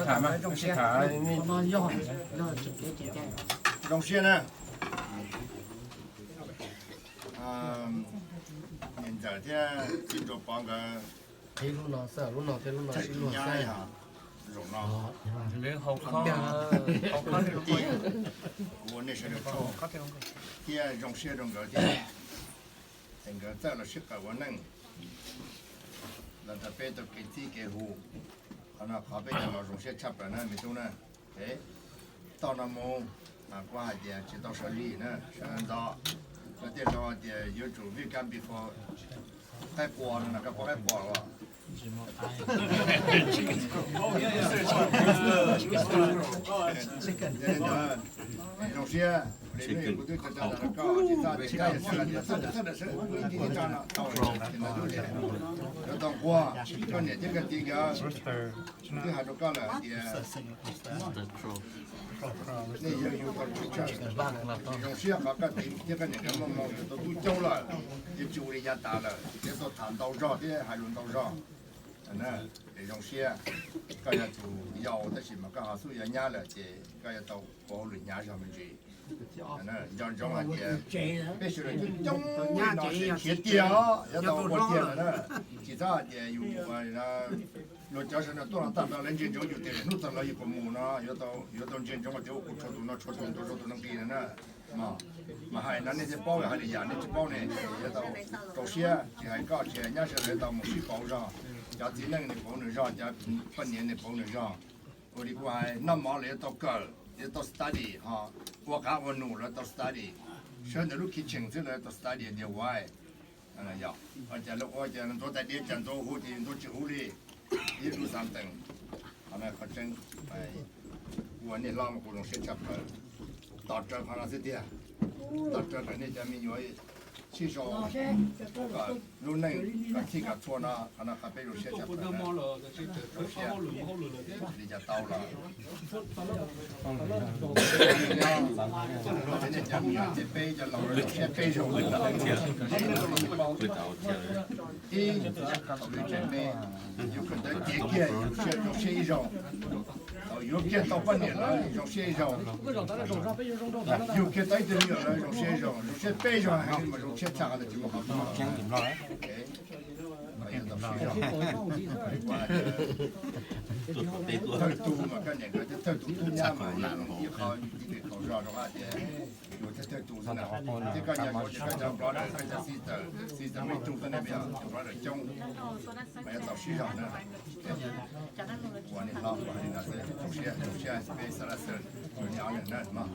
Tham, sib tham. Zoo siab na. Niam ntxawm thiab txiv nraug Pov nkawd, lub no xwb, lub no thiab lub no sib luag xwb. Zaum no kuv ua nej sawv daws tsaug thiab zoo siab rau nkawd thiab. Ces nkawd txawj los sib qawm ua neej los ntawm peb tau kev txib kev hu. Qhov no qhov peb cov laus zoo siab tshaj plaws na me tub na. Toj no mus, kuv hais tias tsis tau sawv lig na, sawv ntxov, lawv tej laus tias yuav tsum vij kab before qaib qua no, kab qua qaib qua los. Zoo siab, kuv twb tau tso rau koj, tsis txhob tias koj yog sawv daws tias txhob tias sawv daws, kuv ib tug tso no tau, yuav tau nquag koj niam thiab koj txiv nkawd. Kuv twb hais rau koj lawm hais tias nej yawg yug tau tswv tsawg, zoo siab qhov koj txiv thiab koj niam nkawd muaj hmoo yuav tau tub coob lawm, yuav tsis ua li yav tas lawm, yuav tau tham ntau zog thiab hais lus ntau zog. Zoo siab, koj yog tus yau tab sis mas koj ho xub yuav nyab lawm ces koj yuav tau ua hauj lwm hnyav zog me ntsis. Nco ntsoov hais tias peb sawv daws coob coob li no ces khiav tiag os, yuav tau ua tiag lawm na. Tsis txhob hais tias yus luag cov sawv daws tuaj no tag nrho lawv ntsia ntsoov yus tias hnub tag los yus puas mus no, yuav tau ntsia ntsoov tias ua kuv tshuav tus no tshuav tus ntawd rau tus no nqi no na. Mas hais no nej thiaj paub, hais li yam nej tsis paub ne, yuav tau rau siab, tsis hais koj tsis hais nyab sawv daws yuav tau mus sib pauv zog. Cov txiv neej nws pauv nws zog, cov poj niam nws pauv nws zog. Ua li kuv hais, noj mov los yuav tau kawm, yuav tau study, ho ua qav ua num los tau study. Sawv ntawm lub kitchen xwb los yuav tau study tias why. Cas lawv ua cas ntxuav tais diav cas ntxuav huv ces ntxuav tsis huv li. Yuav do something. Qhov no qhov tseeb, ua nej hlob mas kuv zoo siab tshaj plaws. Tos raws qhov no xwb tiag, tos raws kom nej cov me nyuam sib sau, kom lub neej kom txhij kom txhua no, qhov no qhov peb zoo siab tshaj plaws. Zoo siab li cas tau los, nej cov me nyuam ces peb cov laus zoo siab peb zaug. Ib, thaum yuav tseem me, yus kawm ntawv tiav kiag yus zoo siab ib zaug. Thaum yuav kiag tau poj niam lawm zoo siab ib zaug. Yug kiag tau ib tug me nyuam lawm zoo siab ib zaug, zoo siab peb zaug heev li mas zoo siab tshaj qhov twg tsis muaj qhov muaj. Thawj tug mas koj niam nkawd thiaj thawj tug tub nyab mas yog ib qho ib tug kaum zog rau qab tias yus thiaj thawj tug xwb na. Thiab koj nco ntsoov tias koj cov brother, koj cov sister, sister muaj ib tug xwb ne, yog cov brother coob mas yuav tau sib zog na. Ua nej hlob ua li no xwb, zoo siab, zoo siab peb Xab Laj Xwm, yus niam ob leeg na mog.